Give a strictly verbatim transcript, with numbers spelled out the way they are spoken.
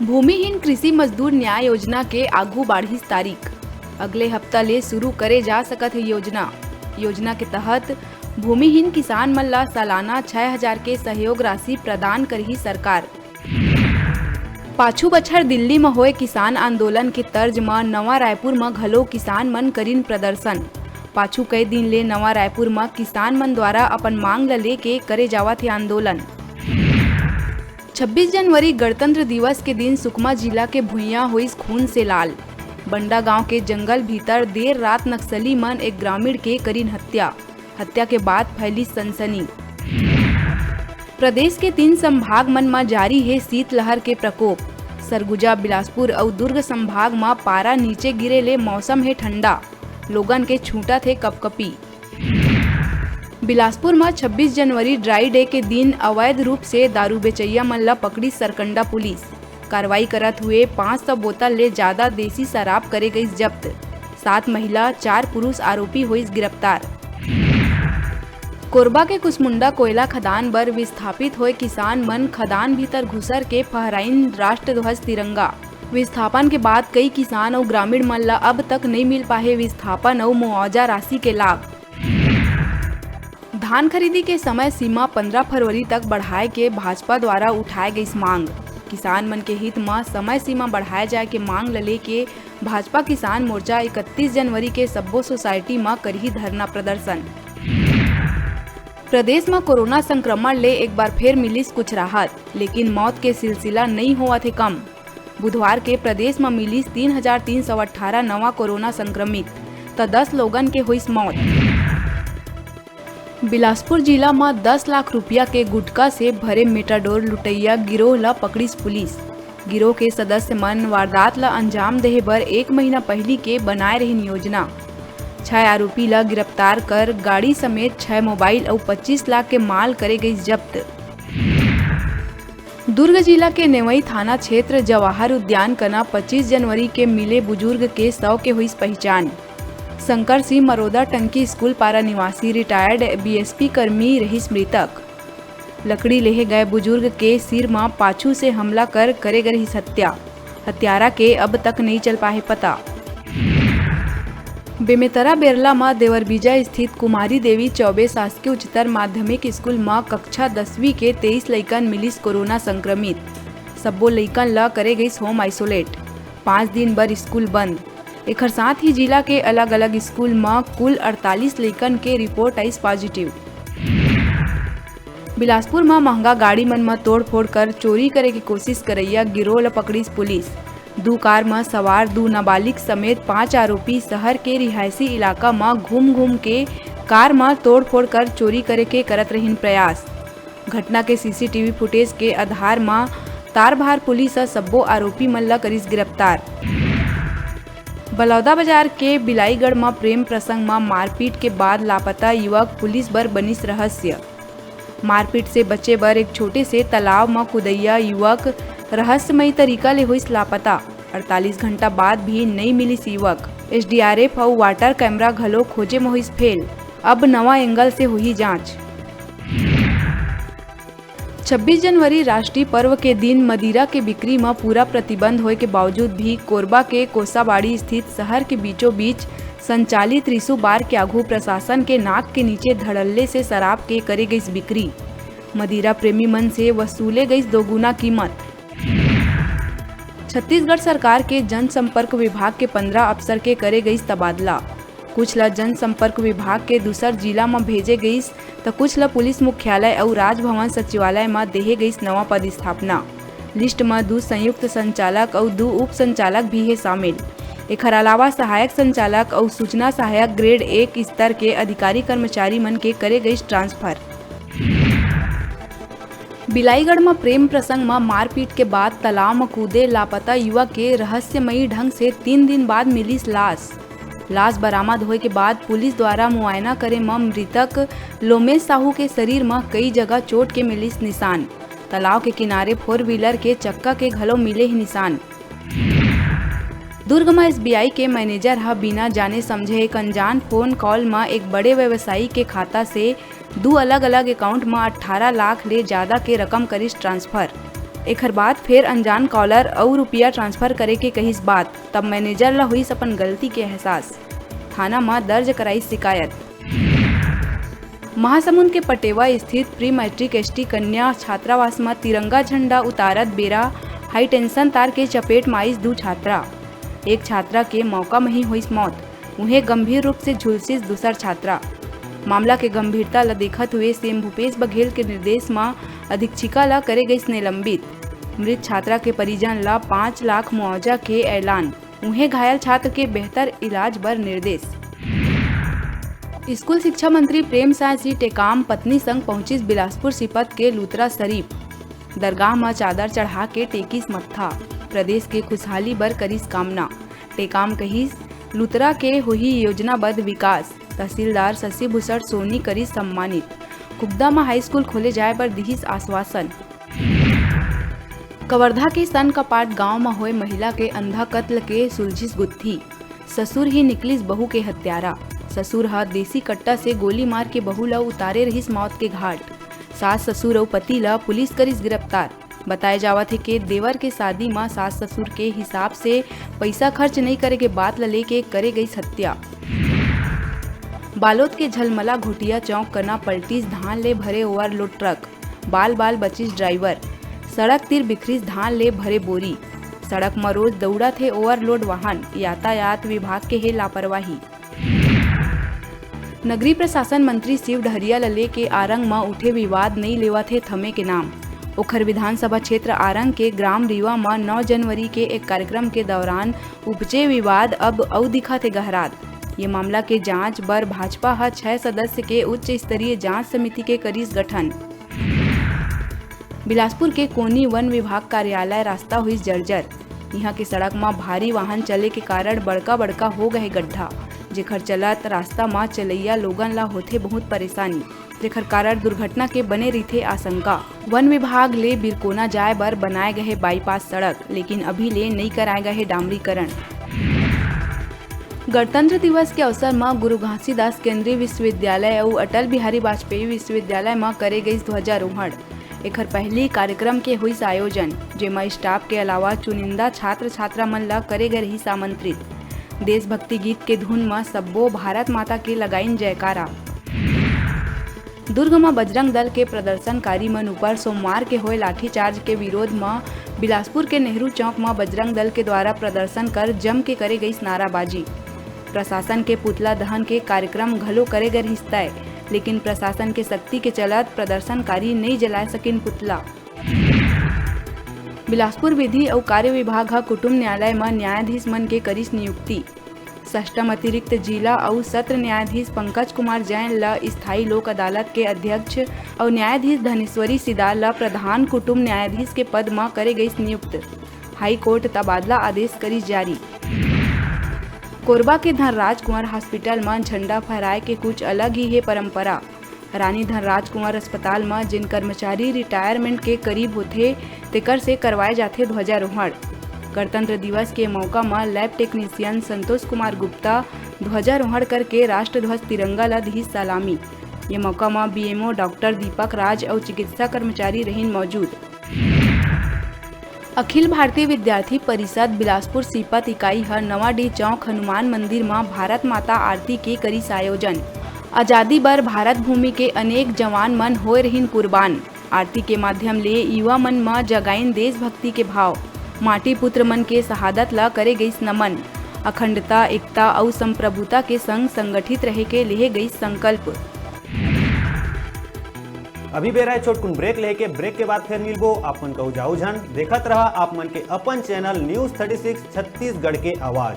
भूमिहीन कृषि मजदूर न्याय योजना के आगू बाढ़िस तारीख। अगले हफ्ता ले शुरू करे जा सकत हे योजना। योजना के तहत भूमिहीन किसान मन ला सालाना छह हजार के सहयोग राशि प्रदान करही सरकार। पाछू बछर दिल्ली म होए किसान आंदोलन के तर्ज म नवा रायपुर म घलो किसान मन करिन प्रदर्शन। पाछू कई दिन ले नवा रायपुर म किसान मन द्वारा अपन मांग ल लेके करे जावत हे आंदोलन। छब्बीस जनवरी गणतंत्र दिवस के दिन सुकमा जिला के भुइयां होइस खून से लाल। बंडा गांव के जंगल भीतर देर रात नक्सली मन एक ग्रामीण के करिन हत्या। हत्या के बाद फैली सनसनी। प्रदेश के तीन संभाग मन म जारी हे शीतलहर के प्रकोप। सरगुजा, बिलासपुर अउ दुर्ग संभाग म पारा नीचे गिरे ले मौसम हे ठंडा। लोगन के छूटत हे कपकपी। बिलासपुर म छब्बीस जनवरी ड्राई डे के दिन अवैध रूप से दारू बेचइया मन ल पकड़िस सरकंडा पुलिस। कार्रवाई करत हुए पाँच सौ बोतल ले जादा देसी शराब करे गइस जब्त। सात महिला, चार पुरुष आरोपी होइस गिरफ्तार। कोरबा के कुसमुंडा कोयला खदान बर विस्थापित होए किसान मन खदान भीतर घुसर के फहराइन राष्ट्रध्वज तिरंगा। विस्थापन के बाद कई किसान अउ ग्रामीण मन ल अब तक नइ मिल पाहे विस्थापन अउ मुआवजा राशि के लाभ। धान खरीदी के समय सीमा पंद्रह फरवरी तक बढ़ाए के भाजपा द्वारा उठाए गइस मांग। किसान मन के हित म समय सीमा बढ़ाए जाए के मांग ल लेके भाजपा किसान मोर्चा इकतीस जनवरी के सब्बो सोसाइटी म करही धरना प्रदर्शन। प्रदेश म कोरोना संक्रमण ले एक बार फेर मिलिस कुछ राहत, लेकिन मौत के सिलसिला नइ होवत हे कम। बुधवार के प्रदेश म मिलिस तीन हजार तीन सौ अट्ठारह नवा कोरोना संक्रमित, त दस लोगन के होइस मौत। बिलासपुर जिला म दस लाख रुपया के गुटखा से भरे मेटाडोर लुटइया गिरोह ल पकड़िस पुलिस। गिरोह के सदस्य मन वारदात ल अंजाम देहे बर एक महीना पहिली के बनाए रहिन योजना। छह आरोपी ल गिरफ्तार कर गाड़ी समेत छह मोबाइल अउ पच्चीस लाख के माल करे गइस जब्त। दुर्ग जिला के नेवई थाना क्षेत्र जवाहर उद्यान कना पच्चीस जनवरी के मिले बुजुर्ग के शव के होइस पहिचान। शंकर सिंह मरोदा टंकी स्कूल पारा निवासी रिटायर्ड बीएसपी कर्मी रहिस मृतक। लकड़ी लेहे गए बुजुर्ग के सिर म पाछू से हमला कर करे गए रहिस हत्या। हत्यारा के अब तक नइ चल पाहे पता। बेमेतरा बेरला म देवरबीजा स्थित कुमारी देवी चौबे शासकीय उच्चतर माध्यमिक स्कूल म कक्षा दसवीं के तेईस लइकन मिलिस कोरोना संक्रमित। सब्बो लइकन ल करे गइस होम आइसोलेट। पाँच दिन बर स्कूल बंद। एखर साथ ही जिला के अलग-अलग स्कूल म कुल अड़तालीस लइकन के रिपोर्ट आइस पॉजिटिव। बिलासपुर म महंगा गाड़ी मन म तोड़फोड़ कर चोरी करे के कोशिश करइया गिरोह ल पकड़िस पुलिस। दू कार म सवार दू नाबालिग समेत पांच आरोपी शहर के रिहायशी इलाका म घूम-घूम के कार म तोड़फोड़ कर चोरी करे के करत रहिन प्रयास। घटना के सीसीटीवी फुटेज के आधार म तारभार पुलिस ह सब्बो आरोपी मन ल करिस गिरफ्तार। बलौदाबाजार के बिलाईगढ़ म प्रेम प्रसंग म मारपीट के बाद लापता युवक पुलिस बर बनिस रहस्य। मारपीट से बचे बर एक छोटे से तालाब म कुदइया युवक रहस्यमयी तरीका ले होइस लापता। अड़तालीस घंटा बाद भी नइ मिलिस युवक। एसडीआरएफ अउ वाटर कैमरा घलो खोजे म होइस फेल। अब नवा एंगल से होही जांच। छब्बीस जनवरी राष्ट्रीय पर्व के दिन मदिरा के बिक्री म पूरा प्रतिबंध होय के बावजूद भी कोरबा के कोसाबाड़ी स्थित शहर के बीचों बीच संचालित रिसू बार के आघू प्रशासन के नाक के नीचे धड़ल्ले से शराब के करे गइस बिक्री। मदिरा प्रेमी मन से वसूले गइस दोगुना कीमत। छत्तीसगढ़ सरकार के जनसंपर्क विभाग के पंद्रह अफसर के करे गइस तबादला। कुछ ल जनसंपर्क विभाग के दूसर जिला म भेजे गइस, त कुछ ल पुलिस मुख्यालय अउ राजभवन सचिवालय म देहे गइस नवा पदस्थापना। लिस्ट म दू संयुक्त संचालक अउ दू उप संचालक भी हे शामिल। एखर अलावा सहायक संचालक अउ सूचना सहायक ग्रेड एक स्तर के अधिकारी कर्मचारी मन के करे गइस ट्रांसफर। बिलाईगढ़ म प्रेम प्रसंग म मारपीट के बाद तालाब म कूदे लापता युवक के रहस्यमयी ढंग से तीन दिन बाद मिलिस लाश। लाश बरामद होय के बाद पुलिस द्वारा मुआयना करे म मृतक लोमेश साहू के शरीर म कई जगह चोट के मिलिस निशान। तालाब के किनारे फोर व्हीलर के चक्का के घलो मिले हे निशान। दुर्ग म एसबीआई के मैनेजर ह बिना जाने समझे एक अनजान फोन कॉल म एक बड़े व्यवसायी के खाता से दू अलग-अलग अकाउंट म अट्ठारह लाख ले जादा के रकम करिस ट्रांसफर। एखर बाद फेर अनजान कॉलर अउ रुपया ट्रांसफर करे के कहिस बात, तब मैनेजर ल होइस अपन गलती के एहसास। थाना म दर्ज कराइस शिकायत। महासमुंद के पटेवा स्थित प्री मैट्रिक एसटी कन्या छात्रावास म तिरंगा झंडा उतारत बेरा हाई टेंशन तार के चपेट म आइस दू छात्रा। एक छात्रा के मौका म ही होइस मौत, उहें गंभीर रूप से झुलसिस दूसर छात्रा। मामला के गंभीरता ल देखत हुए सीएम भूपेश बघेल के निर्देश म अधीक्षिका ल करे गइस निलंबित। मृत छात्रा के परिजन ल पाँच लाख मुआवजा के ऐलान, उहें घायल छात्र के बेहतर इलाज बर निर्देश। स्कूल शिक्षा मंत्री प्रेम साय सिंह टेकाम पत्नी संग पहुंचिस बिलासपुर सीपत के लुतरा शरीफ। दरगाह म चादर चढ़ा के टेकिस मत्था, प्रदेश के खुशहाली बर करिस कामना। टेकाम कहिस, लुतरा के होही योजनाबद्ध विकास। तहसीलदार शशि भूषण सोनी करिस सम्मानित। कुकदा म हाई स्कूल खोले जाय बर दिहिस आश्वासन। कवर्धा के सनकपाट गांव म होय महिला के अंधा कत्ल के सुलझिस गुत्थी। ससुर ही निकलिस बहू के हत्यारा। ससुर ह देसी कट्टा से गोली मार के बहू ल उतारे रहिस मौत के घाट। सास ससुर अउ पति ल पुलिस करिस गिरफ्तार। बताए जावत हे के देवर के शादी म सास ससुर के हिसाब से पइसा खर्च नइ करे के बात ल लेके करे गइस हत्या। बालोद के झलमला घोटिया चौक कना पलटिस धान ले भरे ओवरलोड ट्रक, बाल बाल बचिस ड्राइवर। सड़क तीर बिखरिस धान ले भरे बोरी। सड़क म रोज दौड़त हे ओवरलोड वाहन, यातायात विभाग के हे लापरवाही। नगरीय प्रशासन मंत्री शिव डहरिया ल लेके आरंग म उठे विवाद नइ लेवत हे थमे के नाम। ओखर विधानसभा क्षेत्र आरंग के ग्राम रीवा म नौ जनवरी के एक कार्यक्रम के दौरान उपजे विवाद अब अउ दिखत हे गहरात। ये मामला के जांच बर भाजपा ह छह सदस्य के उच्च स्तरीय जांच समिति के करिस गठन। बिलासपुर के कोनी वन विभाग कार्यालय रास्ता होइस जर्जर। इहां के सड़क म भारी वाहन चले के कारण बड़का-बड़का हो गए गड्ढा, जेखर चलत रास्ता म चलइया लोगन ला होथे बहुत परेशानी, जेखर कारण दुर्घटना के बने रहिथे आशंका। वन विभाग ले बिरकोना जाए बर बनाए गए बाईपास सड़क, लेकिन अभी ले नइ कराए गए डामरीकरण। गणतंत्र दिवस के अवसर म गुरु घासीदास केंद्रीय विश्वविद्यालय अउ अटल बिहारी वाजपेयी विश्वविद्यालय म करे गइस ध्वजारोहण। एखर पहिली कार्यक्रम के होइस आयोजन, जेमा स्टाफ के अलावा चुनिंदा छात्र-छात्रा मन ल करे गए रहिस आमंत्रित। देशभक्ति गीत के धुन म सब्बो भारत माता के लगाइन जयकारा। दुर्ग म बजरंग दल के प्रदर्शनकारी मन ऊपर सोमवार के होए लाठीचार्ज के विरोध म बिलासपुर के नेहरू चौक म बजरंग दल के द्वारा प्रदर्शन कर जम के करे गइस नाराबाजी। प्रशासन के पुतला दहन के कार्यक्रम घलो करे गए रिहिस तय, लेकिन प्रशासन के सख्ती के चलत प्रदर्शनकारी नइ जलाए सकिन पुतला। बिलासपुर विधि अउ कार्य विभाग ह कुटुम्ब न्यायालय म न्यायाधीश मन के करिस नियुक्ति। सष्टम अतिरिक्त जिला अउ सत्र न्यायाधीश पंकज कुमार जैन ल स्थायी लोक अदालत के अध्यक्ष अउ न्यायाधीश धनेश्वरी सिदार ल प्रधान कुटुम्ब न्यायाधीश के पद म करे गइस नियुक्त। हाई कोर्ट तबादला आदेश करिस जारी। कोरबा के धनराज कुंवर हॉस्पिटल म झंडा फहराए के कुछ अलग ही हे परंपरा। रानी धनराज कुंवर अस्पताल म जेन कर्मचारी रिटायरमेंट के करीब होथे, तेकर से करवाए जाथे ध्वजारोहण। गणतंत्र दिवस के मौका म लैब टेक्नीशियन संतोष कुमार गुप्ता ध्वजारोहण करके राष्ट्रध्वज तिरंगा ल दिहिस सलामी। ये मौका म बीएमओ डॉक्टर दीपक राज अउ चिकित्सा कर्मचारी रहिन मौजूद। अखिल भारतीय विद्यार्थी परिषद बिलासपुर सीपत इकाई ह नवाडीह चौक हनुमान मंदिर म भारत माता आरती के करिस आयोजन। आजादी बर भारत भूमि के अनेक जवान मन होए रहिन कुर्बान। आरती के माध्यम ले युवा मन म जगाइन देशभक्ति के भाव। माटी पुत्र मन के शहादत ल करे गइस नमन। अखंडता, एकता अउ संप्रभुता के संग संगठित रहे के लेहे गइस संकल्प। अभी बेरा हे छोटकुन ब्रेक लेके, ब्रेक के बाद फेर मिलबो। आप मन कहू जाऊ झन, देखत रहा आप मन के अपन channel news thirty six Chhattisgarh के आवाज।